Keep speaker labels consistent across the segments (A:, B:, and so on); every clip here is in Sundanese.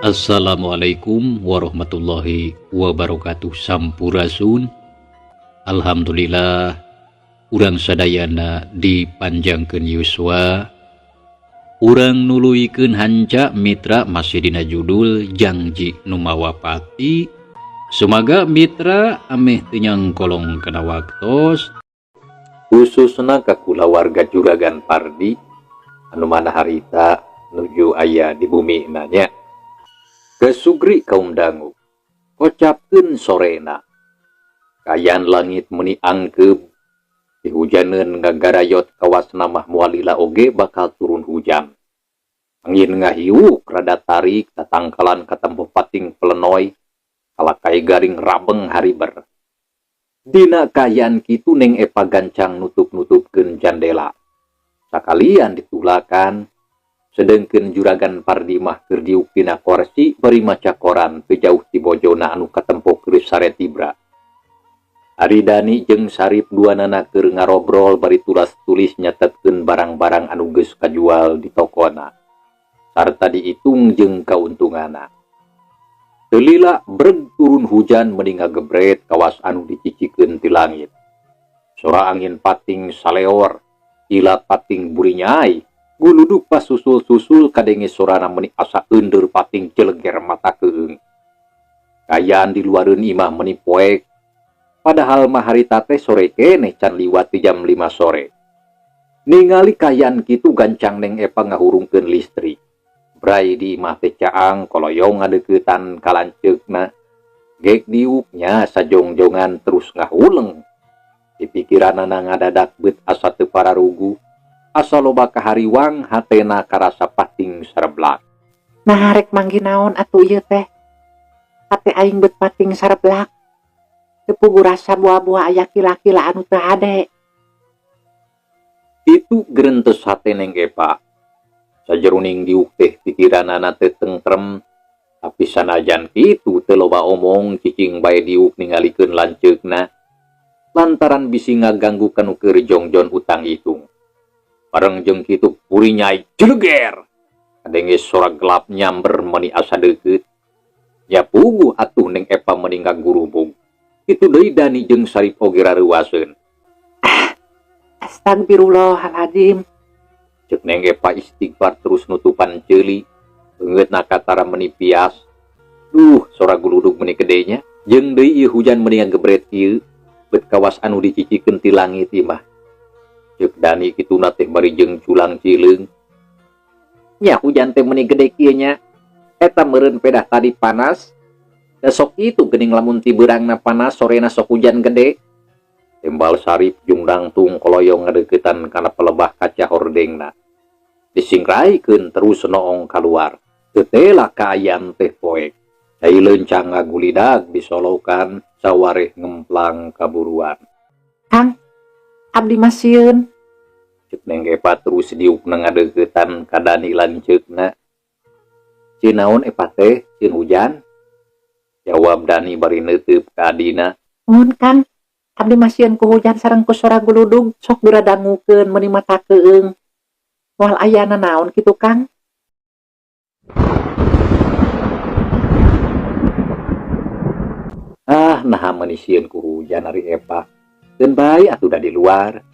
A: Assalamualaikum warahmatullahi wabarakatuh. Sampurasun. Alhamdulillah urang sadayana dipanjangkeun yuswa, urang nuluykeun hanca mitra, masih dina judul Jangji Nu Mawa Pati. Sumaga mitra ameh teu nyangkolong kana waktos, khususna ka kulawarga Juragan Pardi anu mana harita nuju aya di bumi nanya. Gesugri kaum dangu, kocapkeun sorena. Kaayaan langit meni angkeub, dihujaneun ngagarayot, kawasna mah moal lila oge bakal turun hujan. Angin ngahiuk rada tarik, tatangkalan katempo pating pelenoy, kalakai garing rabeng hariber. Dina kaayaan kitu Neng Epa gancang nutup-nutupkeun jandela. Sakalian ditulakan. Sedengkeun Juragan Pardi mah keur diuk dina korsi bari maca koran teu jauh ti bojona anu katempo keur sare tibra. Ari Dani jeung Sarip duanana keur ngarobrol bari tulas-tulis nyatetkeun barang-barang anu geus kajual di tokona sarta diitung jeung kauntunganna. Teu lila breg turun hujan meni ngagebret kawas anu dicicikeun ti langit. Sora angin pating saleor, kilat pating burinyai, guludug pasusul-susul kadenge sorana meni asa eundeur pating celeger mata keung. Kaayaan di luareun imah meni poek, padahal mah harita teh sore keneh, can liwat di jam 5 sore. Ningali kaayaan kitu gancang Neng Epa ngahurungkeun listrik. Bray di imah teh caang koloyong ngadeuketan ka lanceukna. Gek diuknya sajongjongan terus ngahuleng. Di pikiranana ngadadak beut asa teu pararugu. Asa loba kahariwang, hatena karasa pating sareblak.
B: Nah, rek manggih naon atuh ieu teh? Hate aing beut pating sareblak. Teu puguh rasa buah-buah aya kila-kila anu teu hade.
A: Itu gerentes hate Neng Epa. Sajeroning diuk teh pikiranana teu tentrem. Tapi sanajan kitu teu loba omong, cicing bae diuk ningalikeun lanceukna. Lantaran bisi ngaganggu kanu keur jongjon utang hitung. Bareng jeung kitu purinyai jeleger. Kadenge sora gelap nyamber meni asa deukeut. Nya puguh atuh Neng Epa meni ngagurubug. Kitu deui Dani jeung Sarip oge rareuwaseun.
B: Ah, astagfirullahaladzim.
A: Ceuk Neng Epa istighfar terus nutupan ceuli. Beungeutna katara meni pias. Duh, sora guludug meni gedenya. Jeung deui ieu hujan meni ngagebret ieu. Bet kawas anu dicicikeun ti langit imah. Ceuk Dani kituna teh bari jeung culang cileung. Nya hujan teh meni gede kieu nya. Eta meureun pedah tadi panas. Da sok itu geuning lamun ti beurangna panas, sorena sok hujan gede. Tembal Sarip jungdangtung koloyong ngadeuketan kana pelebah kaca hordengna. Disingraikeun terus noong kaluar. Teu tela kaayaan teh poek. Cai leuncang ngagulidag disolokan sawareh ngemplang kaburuan.
B: Kang, abdi mah sieun.
A: Ceuk Neng Epa terus diukna ngadeuketan ka Dani lanceukna. Sieun naon Epa teh, sieun hujan? Jawab Dani bari neuteub ka adina.
B: Nuhun Kang, abdi mah sieun ku hujan sareng ku sora guludug sok diradangukeun meuni mata keung. Moal ayana naon kitu Kang?
A: Ah, naha meuni sieun ku hujan ari Epa. Keun bae atuh da di luar.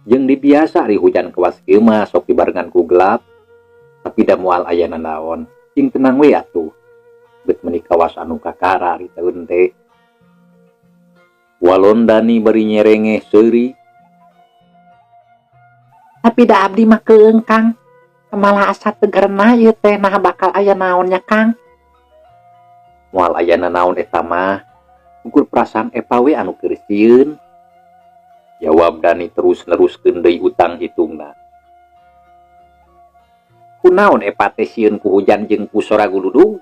A: Jeung dibiasa ari hujan kawas kieu mah sok dibarengan ku gelap. Tapi da moal aya nanaon. Cing tenang we atuh. Bet meuni kawas anu kakara ari taun teh. Walon Dani bari nyerengeh seuri.
B: Tapi da abdi mah keung Kang. Malah asa tegerna ieu teh, naha bakal aya naonnya Kang?
A: Moal aya nanaon eta mah. Ukur perasaan Epa we anu keur sieun. Jawab Dani terus neruskeun deui utang hitungna. Kunaon Epa teh sieun ku hujan jeung ku sora guludug?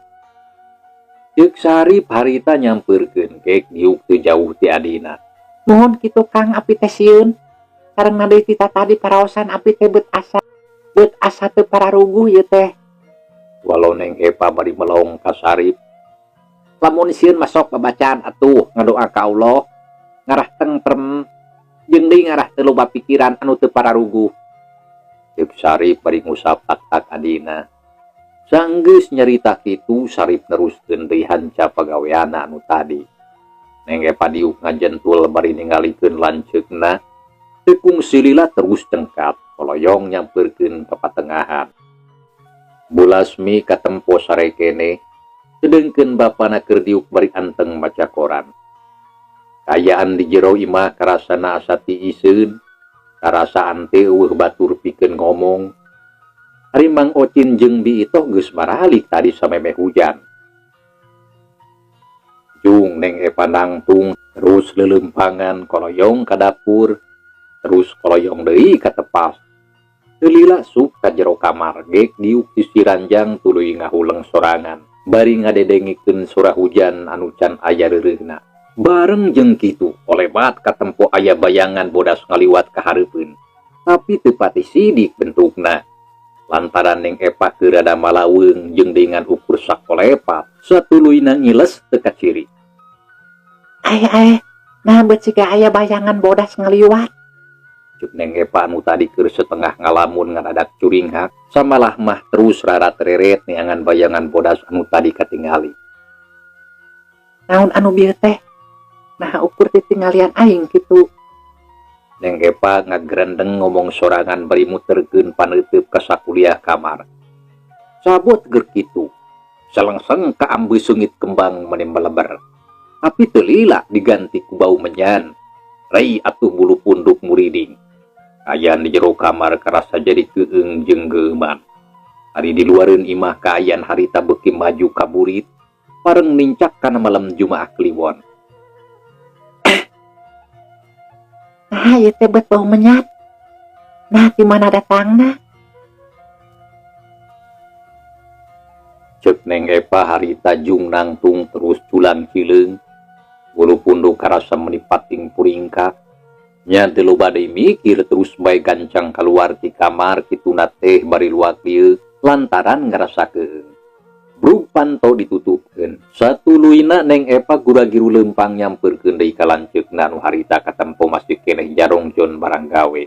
A: Ceuk Sarip harita nyampeurkeun kek diuk teu jauh ti adina.
B: Nuhun kitu Kang, api teh sieun. Sareng deui ti tadi paraosan api teh beut asa teu pararuguh ieu teh.
A: Walau Neng Epa bari melong ka Sarip. Lamun sieun mah sok babacaan atuh, ngadoa ka Allah, ngarah tentrem jeung deui ngarah teu loba pikiran anu teu pararuguh. Ceuk Sarip bari ngusap tak-tak adina. Sanggeus nyarita kitu, Sarip neruskeun deui hanca pagaweanna anu tadi. Neng Epa diuk ngajentul bari ningalikeun lanceukna. Teu kungsi lila terus cengkat koloyong nyamperkeun ka patengahan. Bu Lasmi katempo sare keneh, sedengkeun bapana keur diuk bari anteng maca koran. Kaayaan di jero imah karasana asa tiiseun, karasaan teh euweuh batur pikeun ngomong. Ari Mang Ocin jeung Bi Itoh geus baralik tadi samemeh hujan. Jung Neng Epa nangtung terus leuleumpangan koloyong ka dapur, terus koloyong deui ka tepas. Teu lila sup ka jero kamar, gek diuk di siranjang tuluy ngahuleng sorangan bari ngadedengikeun sora hujan anu can aya reureuhna. Bareng jeung kitu kolebat katempo aya bayangan bodas ngaliwat ka hareupeun, tapi teu pati sidik bentukna. Lantaran Neng Epa keur rada malaweung jeung dengan ukur sakolepat, satuluyna ngiles teu kaciri.
B: Ae ae, nah bet siga aya bayangan bodas ngaliwat.
A: Cuk Neng Epa anu tadi keur setengah ngalamun ngadadak curinghak, samalah mah terus rarat reret neangan bayangan bodas anu tadi katingali.
B: Naon anu bieu teh? Nah ukur titinggalian aing kitu.
A: Neng Epa ngagerendeng ngomong sorangan bari muterkeun paneuteub ka sakuliah kamar. Sabot ger kitu, salengseng ka ambeus seungit kembang meni meleber. Tapi teu lila diganti ku bau menyan. Rei atuh bulu punduk muriding. Kaayaan di jero kamar karasa jadi keung jeung geuman. Ari di luareun imah kaayaan harita beuki maju ka burit, pareng nincak kana malam Jumaah Kliwon.
B: Nah, ieu teh bet bau menyat. Nah, di mana datangna?
A: Cek Neng Epa harita jung nangtung terus culang cileung. Bulu punduk karasa meni pating puringkak. Nya teu loba deui mikir terus bae gancang kaluar ti kamar kituna teh bari luak lieu lantaran ngarasa keung. Brug panto ditutupkeun. Satuluyna Neng Epa gura-giru leumpang nyamperkeun deui ka lanceukna anu harita katempo masih keneh jarongjon barang gawe.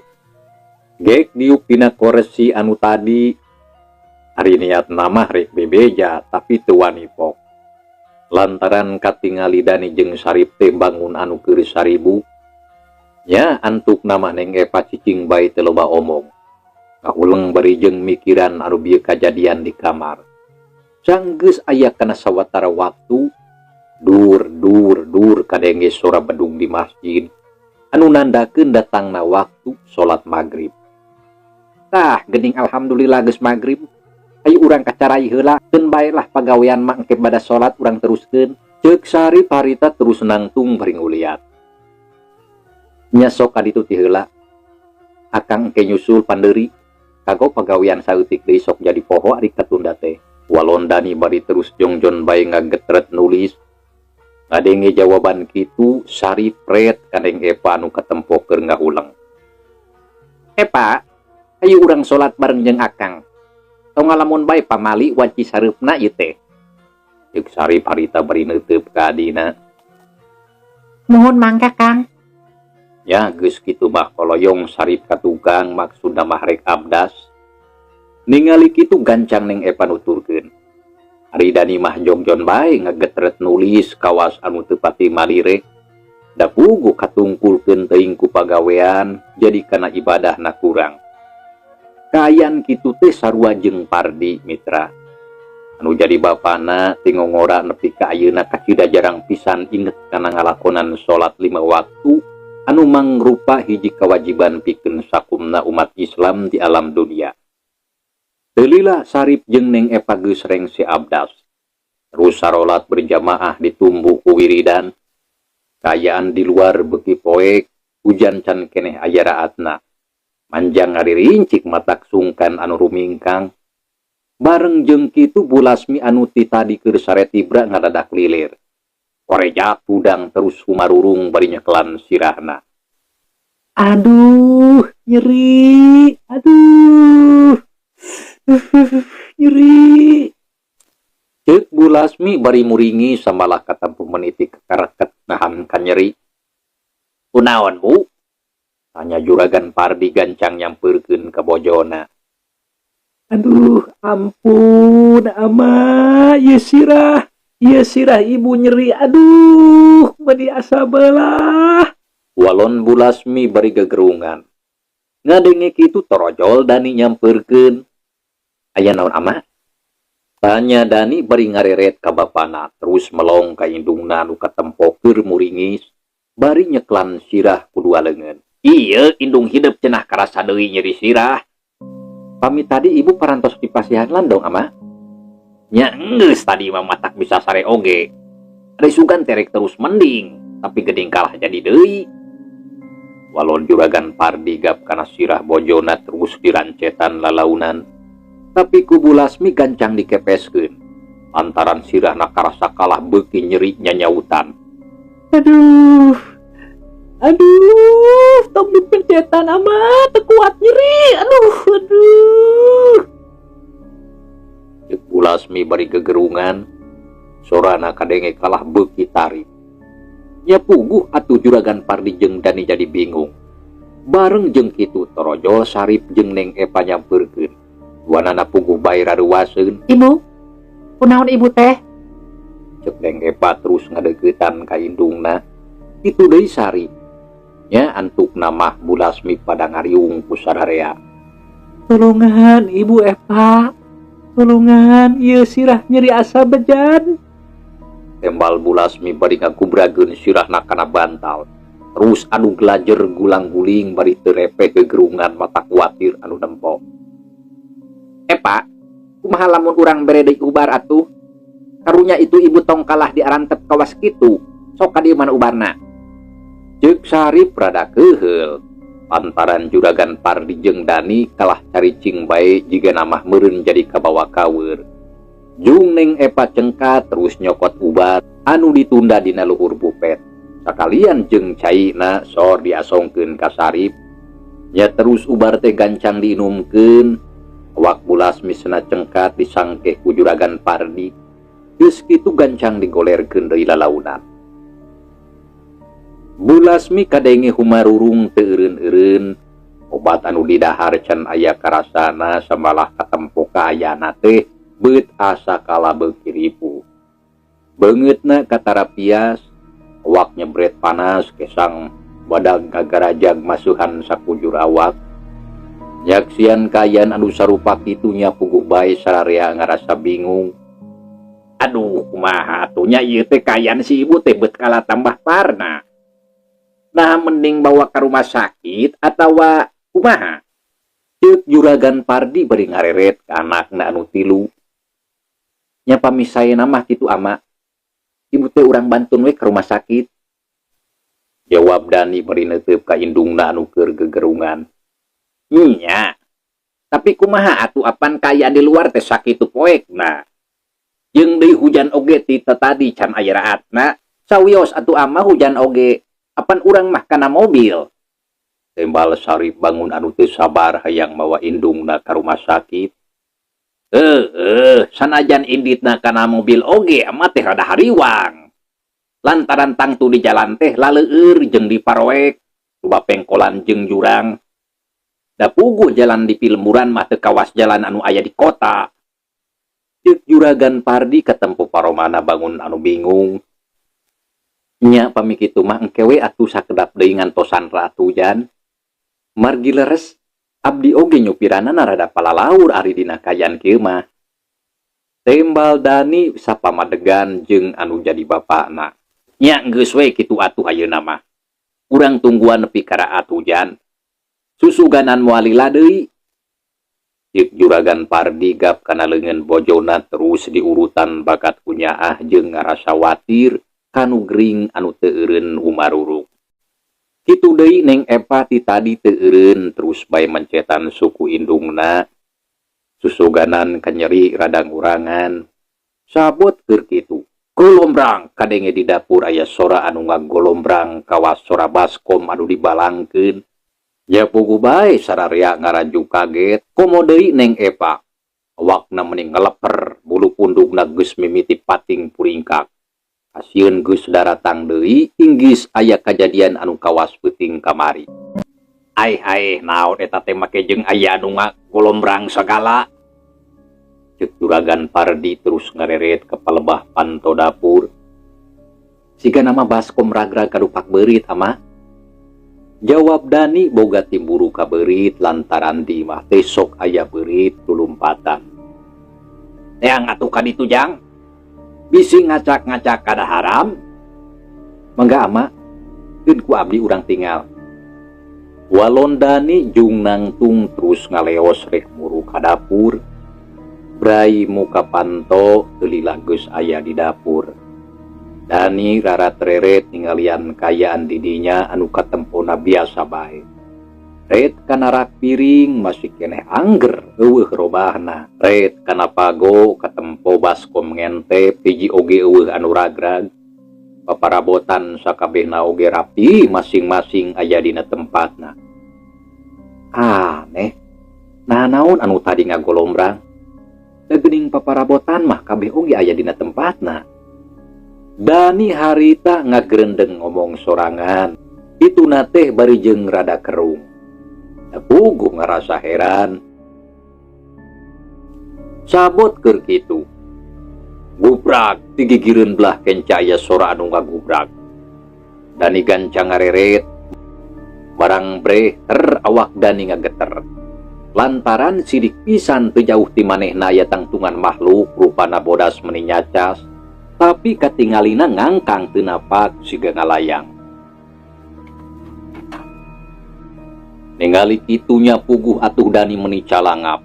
A: Gek diuk dina koresi anu tadi. Ari niatna mah rek bebeja tapi teu wani pok. Lantaran katingali Dani jeung Sarip teh bangun anu keur saribu. Nya antukna mah Neng Epa cicing bae teu loba omong. Ngahuleng bari jeung mikiran anu bieu kajadian di kamar. Sanggeus aya kana sawatara waktu, dur dur dur kadenge sora bedug di masjid anu nandakeun datangna waktu salat magrib. Tah geuning alhamdulillah geus magrib. Ayo urang kacarai heula, keun bae lah pagawean mah engke bada salat urang teruskeun. Ceuk Sarip harita terus nangtung bari nguliat. Nya sok ka ditu ti heula. Akang engke nyusul pandeuri. Kagok pagawean saeutik deui sok jadi poho ari katunda teh. Walon Dani bari terus jongjon bae ngagetret nulis. Ngadenge jawaban kitu Sarip ret ka Neng Epa anu katempo keur ngahuleng. Epa, ayo urang salat bareng jeung Akang. Tong ngalamun bae pamali wanci sareupna ieu teh. Ceuk Sarip harita bari neuteub ka adina.
B: Nuhun mangga Kang.
A: Ya geus kitu mah koloyong Sarip ka tukang maksudna mah rek abdas. Ningali kitu gancang Neng Epa nuturkeun. Ari Dani mah jongjon bae ngagetret nulis kawas anu teu pati malire. Da puguh katungkulkeun teuing ku pagawean jadi kana ibadahna kurang. Kaayaan kitu teh sarua jeung Pardi mitra. Anu jadi bapana ti ngongora nepi ka ayeuna kacida jarang pisan inget kana ngalakonan salat 5 waktu anu mangrupa hiji kewajiban pikeun sakumna umat Islam di alam dunia. Teu lila Sarip jeung Neng Epa geus rengse abdas. Terus sarolat berjamaah ditumbuh ku wiridan. Kaayaan di luar beuki poek, hujan can keneh aya raatna. Manjang ngaririncik matak sungkan anu rumingkang. Bareng jeung kitu Bu Lasmi anu ti tadi keur sare tibra ngadadak lilir. Korejak hudang terus humarurung bari nyekelan sirahna.
B: Aduh, nyeri. Aduh. Nyeri.
A: Ceuk Bu Lasmi bari muringi samalah katempo meniti kekereket nahan kanyeri. Kunaon Bu? Tanya Juragan Pardi gancang nyampeurkeun ka bojona.
C: Aduh, ampun, ama, ieu sirah ibu nyeri, aduh, meuni asa belah.
A: Walon Bu Lasmi bari gegerungan. Ngadenge kitu torojol Dani nyamperkeun. "Aya naon, Ama?" tanya Dani bari ngareret ka bapana, terus melong ka indungna anu katempo keur muringis bari nyeklan sirah ku dua leungeun. "Ieu indung hidep cenah karasa deui nyeri sirah." "Pami tadi ibu parantos dipasihan landong, Ama?" "Nya enggeus, tadi mah matak bisa sare oge. Ari sugan teh rek terus mending, tapi geuning kalah jadi deui." Walon Juragan Pardi gap kana sirah bojona terus dirancetan lalaunan. Tapi ku Bu Lasmi gancang dikepeskeun. Lantaran sirahna karasa kalah beuki nyeri nyanyautan.
C: Aduh, aduh, tong dipencetan, Ama, teu kuat nyeri, aduh, aduh.
A: Cek Bu Lasmi bari gegerungan, sorana kadenge kalah beuki tarik. Nya puguh atuh Juragan Pardi jeung Dani jadi bingung. Bareng jeung kitu torojol Sarip jeung Neng Epa nyamperkeun. Duanana puguh bae raruwaseun.
B: Ibu, kunaon ibu teh?
A: Cek Neng Epa terus ngadeuketan ka indungna. Kitu deui Sarip. Nya antukna mah Bu Lasmi pada ngariung ku sararea.
C: Tulungan, Ibu Epa, tulungan, ieu sirah nyeri asa bejan.
A: Tembal Bu Lasmi bari ngagubrageun sirahna kana bantal. Terus anu gelajer gulang-guling bari teu repeh gegerungan matak kuatir anu nempo.
B: "Epa, kumaha lamun urang bere deui ubar atuh? Karunya itu ibu tong kalah diarantep kawas kitu. Sok ka dieu, mana ubarna?"
A: Cek Sarip rada keuheul. Lantaran Juragan Pardi jeung Dani kalah caricing bae jigana mah meureun jadi kabawa kaweur. Jung Neng Epa cengkat terus nyokot ubar anu ditunda dina luhur bupet. Sakalian jeung caina sor diasongkeun ka Sarip. Nya terus ubar teh gancang diinumkeun. Awak Bu Lasmi sena cengkat disangkeh ku Juragan Pardi. Geus kitu gancang digolerkeun deui lalaunan. Bu Lasmi kadenge humarurung teu eureun-eureun. Obat anu didahar can aya karasana, samalah katempo kaayana teh beut asa kala beuki ripuh. Beungeutna katara pias, awak nyebret panas, kesang badag ngagarajag masuhan sakujur awak. Nyaksian kaayaan anu sarupa kitu nya puguh bae sararea ngarasa bingung.
B: "Aduh, kumaha atuh nya ieu teh kaayaan si ibu teh beut kalah tambah parna. Nah, mending bawa ke rumah sakit atawa kumaha?"
A: Cek Juragan Pardi bari ngareret ka anakna anu tilu.
B: "Nya pami saena mah kitu, Ama. Ibu teh urang bantun we ke rumah sakit,"
A: jawab Dani bari neuteup ka indungna anu keur gegerungan.
B: "Nya. Tapi kumaha atuh, apan kaayaan di luar teh sakitu poekna. Jeung deui hujan oge ti tadi can aya raatna. Sawios atuh, Ama, hujan oge. Apan urang mah kana mobil."
A: Tembal Sarip bangun anu teu sabar hayang mawa indungna ka rumah sakit.
B: "Heeh, sanajan inditna kana mobil oge ama teh rada hariwang. Lantaran tangtu di jalan teh laleueur jeung diparoek, loba pengkolan jeung jurang. Da puguh jalan di pilemburan mah teu kawas jalan anu aya di kota."
A: Cek Juragan Pardi katempo paromana bangun anu bingung.
B: "Nya pami kitu mah engke we atuh sakedap deui ngantosan raat hujan. Margi leres abdi oge nyupiranana rada palalaur ari dina kaayaan kieu mah," tembal Dani sapamadegan jeung anu jadi bapakna.
A: "Nya geus we kitu atuh ayeuna mah. Urang tungguan nepi ka raat hujan. Susuganan moal lila deui," cek Juragan Pardi gap kana leungeun bojona terus diurutan bakat kunyaah jeung ngarasa watir kanu gering anu teu eureun humaruruk. Kitu deui Neng Epa ti tadi teu eureun terus bae mencetan suku indungna. Susuganan kanyeri rada ngurangan. Sabot keur kitu. Golombrang kadenge di dapur aya sora anu ngagolombrang kawas sora baskom anu dibalangkeun. Ya puguh bae sararea ngaraju kaget, komo deui Neng Epa. Awakna meni ngeleper, bulu pundukna geus mimiti pating puringkak. Kasieun geus daratang deui, inggis aya kajadian anu kawas peuting kamari.
B: "Aih aih, naon eta teh make jeung aya anu ngagolombrang sagala?" Cek Juragan Pardi terus ngareret ke palebah panto dapur. Siga nama baskom ragrag kadupak beurit, Ama. Jawab Dani boga timburu ka beurit lantaran di imah teh sok aya beurit lulumpatan. Teang atuh ka ditu, Jang. Bisi ngacak-ngacak kada haram. Mangga, Ama, keun ku abdi urang tinggal. Walon Dani jung nangtung terus ngaleos rek muru ka dapur. Brai muka panto teu lila geus aya di dapur. Dani rarat reret ningalian kaayaan didinya anu katempona biasa bae. Ret kana rak piring masih keneh angger euweuh robahna. Ret kana pago katempo baskom ngentep hiji oge euweuh anu ragrag. Paparabotan sakabehna oge rapi masing-masing aya dina tempatna. Aneh, nah naon anu tadi ngagolombrang? Da geuning paparabotan mah kabeh oge aya dina tempatna. Dani harita ngagrendeng ngomong sorangan. Ituna teh bari jeung rada kerung. Puguh ngarasa heran. Sabot keur kitu. Gubrak digigireun belah kenca aya sora anu ngagubrak. Dani gancang ngareret. Barang breh ter awak Dani ngageter. Lantaran sidik pisan teu jauh ti manehna aya tangtungan makhluk rupana bodas meni nyacas. Tapi katingalina ngangkang teu napak siga ngalayang. Ningali kitunya puguh atuh Dani meni calangap.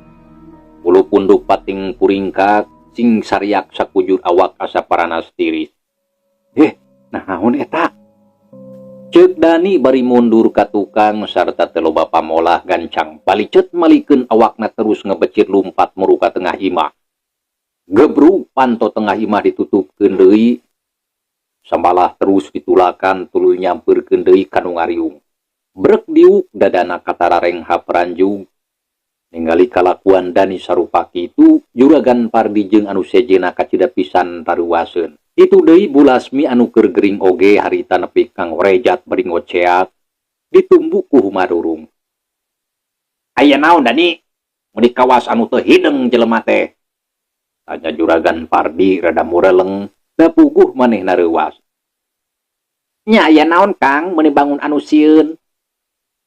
B: Bulu punduk pating puringkak, sing sariak sakujur awak asa paranas tiris. Naon eta? Ceuk Dani bari mundur ka tukang sarta teu loba pamolah gancang balicet malikeun awakna terus ngebecit lumpat muru ka tengah imah. Gebrug panto tengah imah ditutupkeun deui. Sambalah terus ditulakan tuluy nyampeurkeun deui ka nu ngariung. Brek diuk dadana katararengha peranjug. Ningali kalakuan Dani sarupa kitu, Juragan Pardi jeung anu sejenna kacida pisan taruaseun. Itu deui Bu Lasmi anu keur gering oge harita nepi ka ngorejat bari ngoceak, ditumbuk ku humarurung. Aya naon Dani? Mun dikawas anu teu hideung jelema teh. Tanya Juragan Pardi rada mureleng, da puguh manehna reuas. Nya aya naon Kang meuni bangun anu sieun?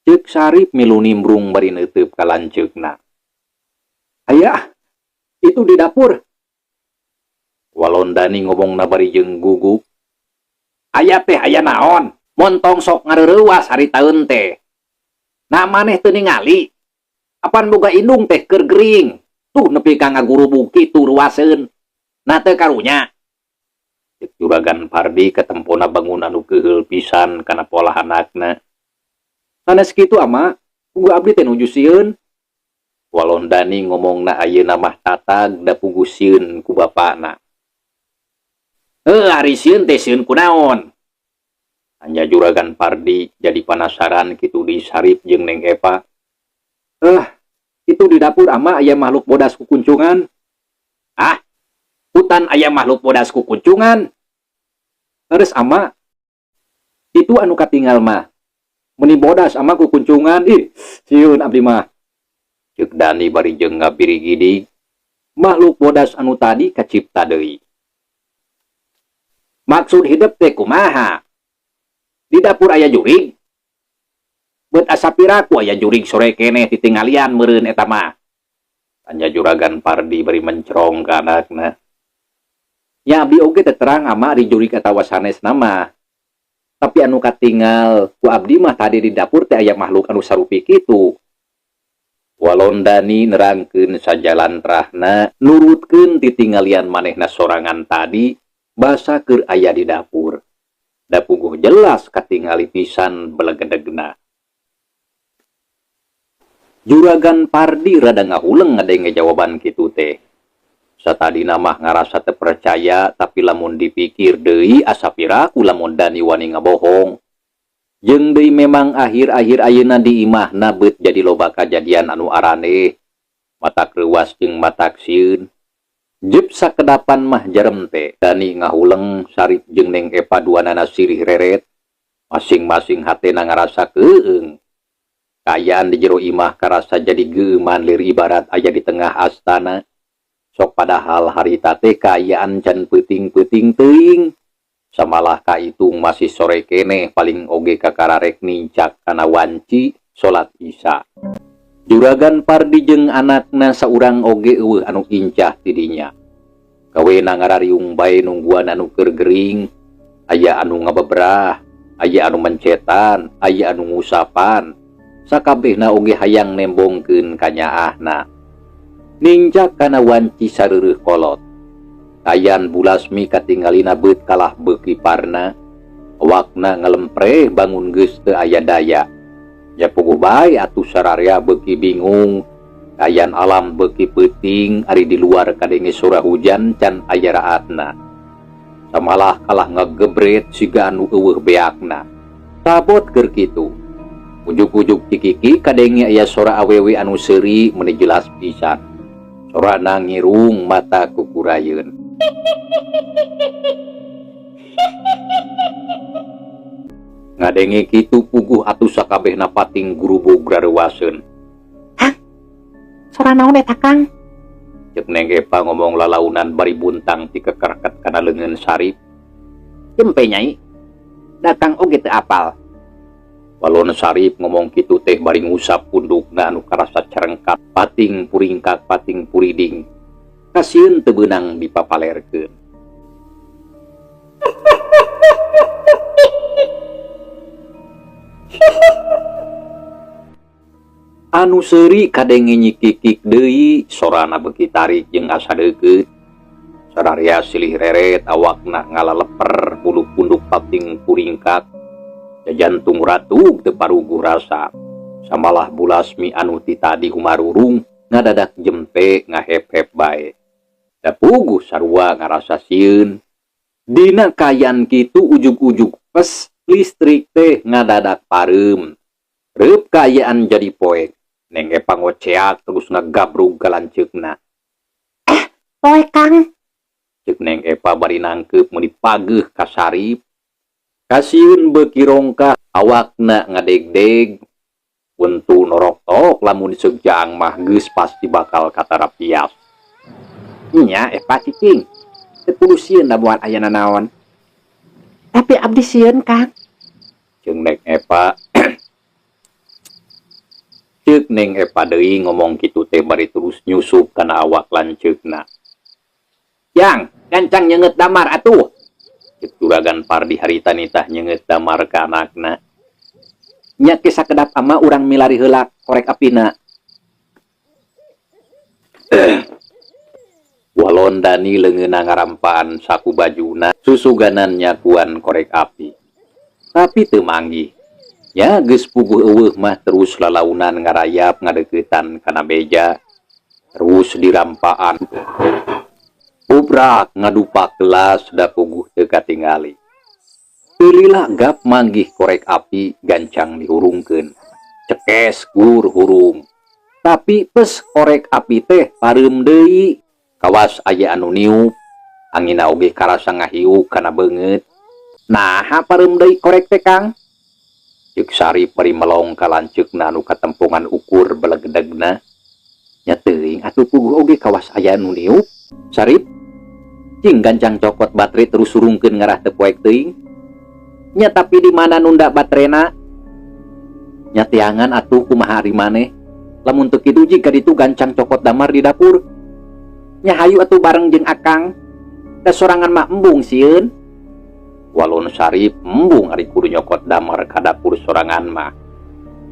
B: Ceuk Sarip milu nimbrung bari neuteub ka lanceukna. Aya, itu di dapur. Walon Dani ngomongna bari jeung gugup. Aya teh aya naon? Montong sok ngareurewas haritaeun teh. Nah maneh teu ningali. Apan boga indung teh keur gering. Tuh nepi ka ngagurubug kitu ruaseun. Nah teu karunya. Ceuk Juragan Pardi katempona bangun anu keuheul pisan kana polah anakna. Sanes kitu ama, puguh abdi teh nuju sieun. Walon Dani ngomongna ayeuna mah tatag da puguh sieun ku bapana. Ari sieun teh sieun kunaon? Tanya Juragan Pardi jadi panasaran kitu di Sarip jeung Neng Eva. Itu di dapur ama aya makhluk bodas kukuncungan. Ah, hutan aya makhluk bodas kukuncungan. Terus ama, itu anu katinggal mah. Meni bodas ama kukuncungan, ih, sieun abdi mah. Ceuk Dani bari jeung ngabirigidig. Makhluk bodas anu tadi kacipta deui. Maksud hidup teh kumaha? Di dapur aya jurig. Beut asa piraku aya jurig sore keneh titinggalian meureun eta mah. Tanya Juragan Pardi bari mencrong ka anakna. Nya abdi oge teu terang ama ari jurig atawa sanesna mah. Tapi anu katingal ku abdi mah tadi di dapur teh aya makhluk anu sarupi kitu. Walon Dani nerangkeun sajalantrahna nurutkeun titinggalian manehna sorangan tadi basa keur aya di dapur. Da puguh jelas katingali pisan belegedegna. Juragan Pardi rada ngahuleng ngadenge jawaban kitu teh. Satadina mah ngarasa teu percaya tapi lamun dipikir deui asa piraku lamun Dani wani ngabohong. Jeung deui memang akhir-akhir ayeuna di imahna beut jadi loba kajadian anu araneh. Matak reuas jeung matak sieun. Jep sakedapan mah jerem teh. Dani ngahuleng Sarip jeung Neng Eva duanana sirih reret. Masing-masing hatena ngarasa keueung. Kaayaan di jero imah karasa jadi geuman lir ibarat aya di tengah astana. Sok padahal harita teh kaayaan can peuting-peuting teuing. Samalah kaitung masih sore keneh paling oge kakararek nincak kana wanci salat Isya. Juragan Pardi jeung anakna saurang oge eueuh anu incah ti dinya. Kawena ngarariung bae nungguan anu keur gering, aya anu ngabebrah, aya anu mencetan, aya anu ngusapan. Sakabehna oge hayang nembongkeun kanyaahna. Nincak kana wanci sareureun kolot. Kayan Bulasmi katingalina beut kalah beuki parna, awakna ngalempreh bangun geus teu aya daya. Ya puguh bae atuh sararea beuki bingung. Kayan alam beuki peuting ari di luar kadenge sora hujan can aya raatna. Samalah kalah ngagebret siga anu eueuh beakna. Sabot keur kitu. Ujug-ujug cikiki kadenge aya sora awewe anu seuri meuni jelas pisan. Sorana ngirung mata kukurayeun. Ngadenge kitu puguh atuh sakabehna pating gurubug rareuwaseun.
C: Hah? Sora naon eta, Kang?
B: Ceuk Neng Epa ngomong lalaunan bari buntang ti kekerket kana leungeun Sarip.
C: Jempe nyai. Da Kang oge teu apal.
B: Walon Sarip ngomong kitu teh bari ngusap pundukna anu karasa cerengkat pating puringkak pating puriding. Kasieun teu beunang dipapalerkeun. Anu seuri kadenge nyikikik deui sorana beuki tarik jeung asa deukeut. Sararea silih reret awakna ngalaleper bulu punduk pating puringkak. Jantung ratug teu paruguh rasa. Samalah Bulasmi anu ti tadi humarurung ngadadak jempe ngahep-hep bae. Da puguh sarua ngarasa sieun. Dina kayan kitu ujug-ujug pes listrik teh ngadadak pareum. Reup kaayaan jadi poek. Neng Epa ngoceak terus ngagabrug ka lanceukna.
C: Poek Kang.
B: Ceuk Neng Epa bari nangkeup meuni pageuh ka Sarip. Kasieun beuki rongkah awakna ngadegdeg. Untu norok-tok lamun diseuk jaang mah geus pasti bakal katarapias.
C: Nya Epa cicing. Teu kudu sieun da moal aya nanaon. Tapi abdi sieun Kang.
B: Ceuk Neng Epa. Ceuk Neng Epa deui ngomong kitu teh bari terus nyusup kana awak lanceukna.
C: Yang, gancang nyeungeut damar atuh.
B: Ceuk Juragan Pardi harita nitah nyeungeut damar ka anakna.
C: Nya ke sakedap ama urang milari heula korek apina.
B: Walon Dani leungeunna ngarampaan saku bajuna susuganan nyakuan korek api. Tapi teu manggih. Nya geus puguh eueuh mah terus lalaunan ngarayap ngadeuketan kana beja. Terus dirampaan. Ubrak ngadupak gelas da puguh teu katingali. Teu lila gap manggih korek api gancang dihurungkeun. Cekes gur hurung. Tapi pes korek api teh pareum deui. Kawas aya anu niup. Angina oge karasa ngahiuk kana beungeut.
C: Naha pareum deui korek teh Kang?
B: Ceuk Sarip bari melong ka lanceukna anu katempongan ukur belegedegna. Nya teuing atuh puguh oge kawas aya anu niup. Sarip, cing gancang cokot baterai terus surungkeun ngarah teu poek teuing.
C: Nya tapi di mana nunda baterena?
B: Nya tiangan atuh kumaha ari maneh. Lamun teu kitu jig ka ditu gancang cokot damar di dapur.
C: Nya hayu atuh bareng jeung Akang. Da sorangan mah embung sieun.
B: Walon Sarip embung ari kudu nyokot damar ka dapur sorangan mah.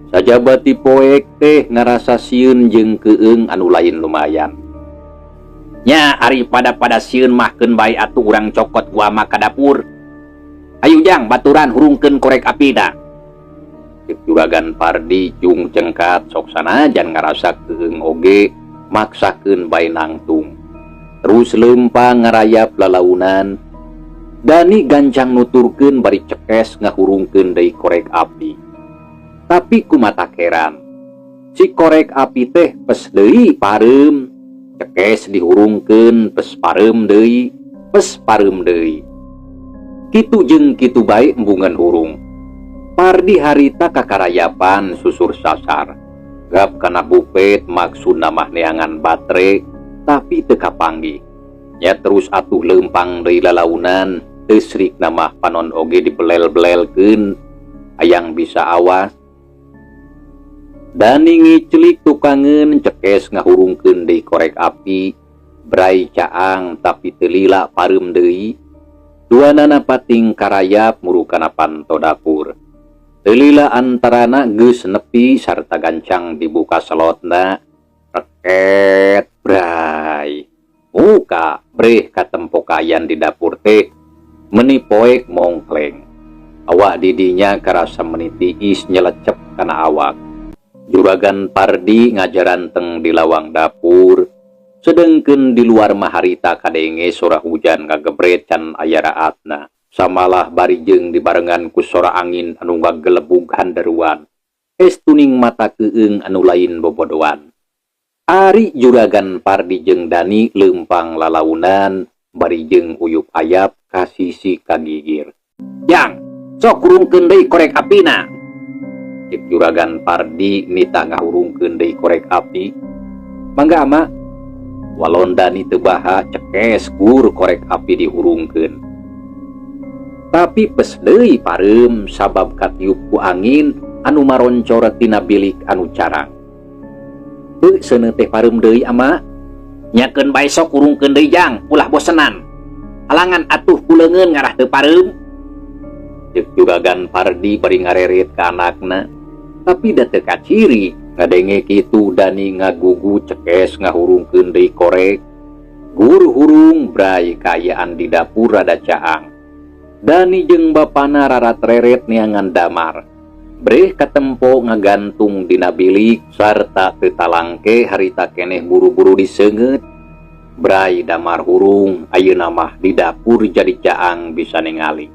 B: Sajaba ti poek teh ngarasa sieun jeung keung anu lain lumayan.
C: Nya ari pada-pada sieun mah keun bae atuh urang cokot gua mah ka dapur. Ayu jang baturan hurungkeun korek apina.
B: Ceuk Juragan Pardi jung cengkat sok sanajan ngarasa keung oge maksakeun bae nangtung. Terus leumpang ngarayap lalaunan. Dani gancang nuturkeun bari cekes ngahurungkeun deui korek api. Tapi kumata keran. Si korek api teh pes deui pareum. Cekes dihurungkeun pes pareum deui, pes pareum deui. Kitu jeung kitu bae embungan hurung. Pardi harita kakarayapan susur sasar. Gap kana bupet maksudna mah neangan batre. Tapi teu kapanggih. Nya terus atuh leumpang deui lalaunan, teu srikna mah panon oge dibelel-belelkeun hayang bisa awas. Dani ngiclik tukangeun cekes ngahurungkeun deui korek api, brai caang tapi teu lila pareum deui. Duanana pating karayap murukana panto dapur. Teu lila antarana geus nepi sarta gancang dibuka selotna, reket brai. Muka breh katempo kaayaan di dapur teh meni poek mongkleng. Awak didinya karasa meni tiis nyelecep kana awak. Juragan Pardi ngajaranteng di lawang dapur, sedengkeun di luar mah harita kadenge sora hujan ngagebret can aya raatna. Samalah bari jeung dibarengan ku sora angin anu ngagelebug handaruan. Estuning mata keung anu lain bobodoan. Ari Juragan Pardi jeung Dani leumpang lalaunan bari jeung uyup ayap ka sisi kagigir.
C: Jang, sok hurungkeun deui korek apina.
B: Cek Juragan Pardi nita ngahurungkeun deui korek api. Mangga ama. Walon Dani teu baha cekes gur korek api dihurungkeun. Tapi pes deui pareum sabab katiup ku angin anu maroncor tina bilik anu carang. Beuh seuneu teh pareum deui ama.
C: Nyakeun bae sok hurungkeun deui jang, ulah bosenan. Halangan atuh ku leungeun ngarah teu pareum.
B: Cek Juragan Pardi bari ngareret ka anakna. Tapi da teu kaciri ngadenge kitu Dani ngagugu cekes ngahurungkeun deui korek. Gur hurung brai kaayaan di dapur rada caang. Dani jeung bapana rarat-reret neangan damar. Breh katempo ngagantung dina bilik sarta teu talangke harita keneh buru-buru diseungeut. Brai damar hurung ayeuna mah di dapur jadi caang bisa ningali.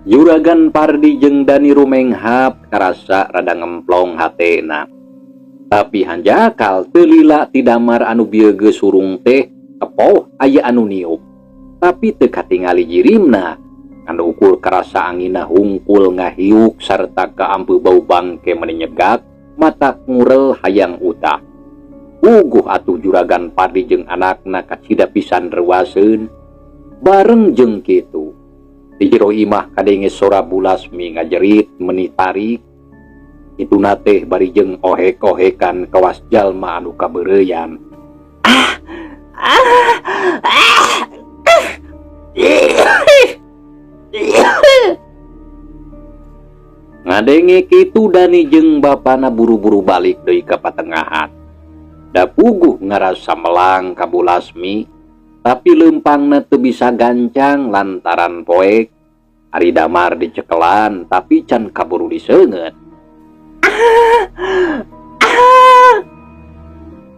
B: Juragan Pardi jeung Dani rumenghap karasa rada ngemplong hatena. Tapi hanjakal teu lila ti damar anu bieu geus hurung teh kepoh aya anu niup. Tapi teu katingali jirimna. Anu ukur karasa anginna hungkul ngahiuk sarta kaampuh bau bangke meni nyegak, mata ngurel hayang utah. Puguh atuh Juragan Pardi jeung anakna kacida pisan reuaseun. Bareng jeung kitu, di jero imah kadenge sora Bulasmi ngajerit meni tarik. Ituna teh bari jeung ohek-ohekan kawas jalma anu kabeureuyan.
C: Ah! Ah! Ah!
B: Ngadenge kitu Dani jeung bapana buru-buru balik deui ka patengahan. Da puguh ngarasa melang ka Bulasmi, tapi leumpangna teu bisa gancang lantaran poek. Ari damar dicekelan tapi can kaburu diseungeut.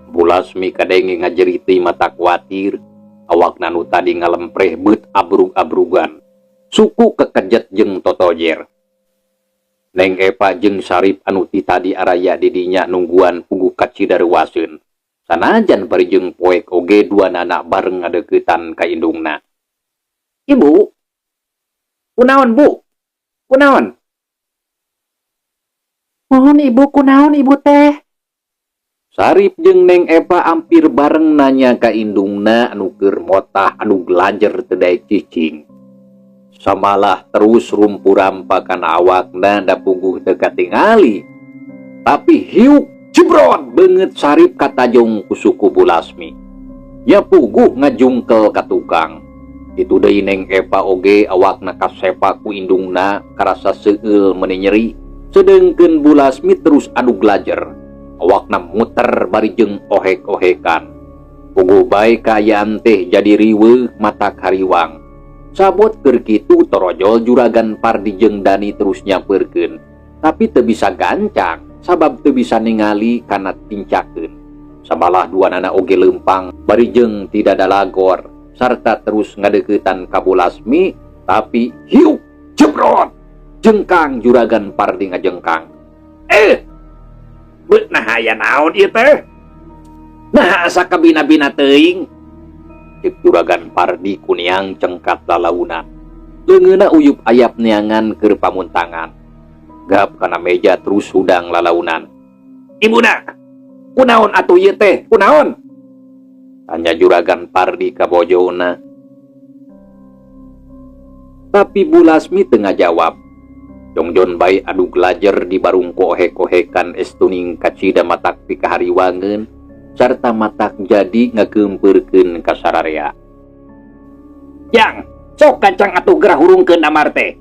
B: Bulasmi kadenge ngajeriti mata kuatir, awakna nu tadi ngalempreh beut abrug-abrugan. Suku kekejet jeung totojer. Neng Epa jeung Sarip anu ti tadi araya di dinya nungguan puguh kacida reuaseun. Sanajan bari jeung poek oge dua nana bareng ngadeuketan ka indungna.
C: Ibu, kunaon bu? Kunaon? Mohon ibu kunaon ibu teh?
B: Sarip jeung Neng Epa ampir bareng nanya ka indungna anu keur motah anu gelajer teu daek cicing. Samalah terus rumpurampa kana awakna da puguh teu katingali. Tapi hiuk jebrot beungeut Sarip katajong ku suku Bulasmi. Nya puguh ngajungkel ka tukang. Itu deui Neng Epa oge awakna kasepa ku indungna karasa seueul meuni nyeri. Sedengkeun Bulasmi terus anu glajer. Awakna muter bari jeung ohek-ohekan. Puguh bae kaayaan teh jadi riweuh mata kariwang. Sabot keur kitu torojol Juragan Pardi jeung Dani terus nyampeurkeun. Tapi teu bisa gancang sabab teu bisa ningali kana tincakeun. Sabalah dua nana oge leumpang bari jeung tidak dalagor sarta terus ngadeuketan ka Bulasmi, tapi hiuk jebrot jengkang Juragan Pardi ngajengkang.
C: Beut nah aya naon ieu teh? Nah asa kabina-bina teuing.
B: Cek Juragan Pardi kuniang cengkat lalaunan. Leungeunna uyup ayap neangan keur pamuntangan. Gap kana meja terus hudang lalaunan.
C: Ibuna, kunaon atuh ieu teh? Kunaon?
B: Tanya Juragan Pardi ka bojona. Tapi Bu Lasmi teu ngajawab. Jongjon bae adug lajer di barung ku ohek-ohekan estuning kacida matak pikahariwangeun sarta matak jadi ngageumpeurkeun ka sararea.
C: Jang, sok gancang atuh geura hurungkeun damar teh.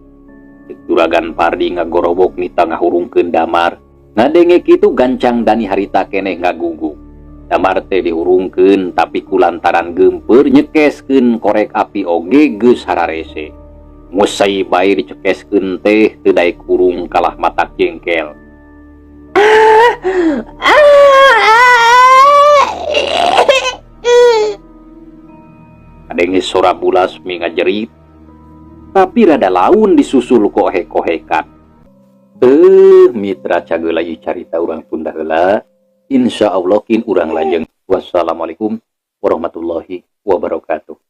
B: Cek Juragan Pardi ngagorobok nita ngahurungkeun damar. Ngadenge kitu gancang Dani harita keneh ngagugu. Damar teh dihurungkeun tapi kulantaran geumpeur nyekeskeun korek api oge geus hararese. Ngusai bae dicekeskeun teh teu daek hurung kalah matak jengkel. Kadenge sora Bu Lasmi ngajerit, tapi rada laun disusul ku ohek-ohekan. Mitra cageula ieu carita urang tunda heula. Insya Allah kin urang lajeng. Wassalamualaikum warahmatullahi wabarakatuh.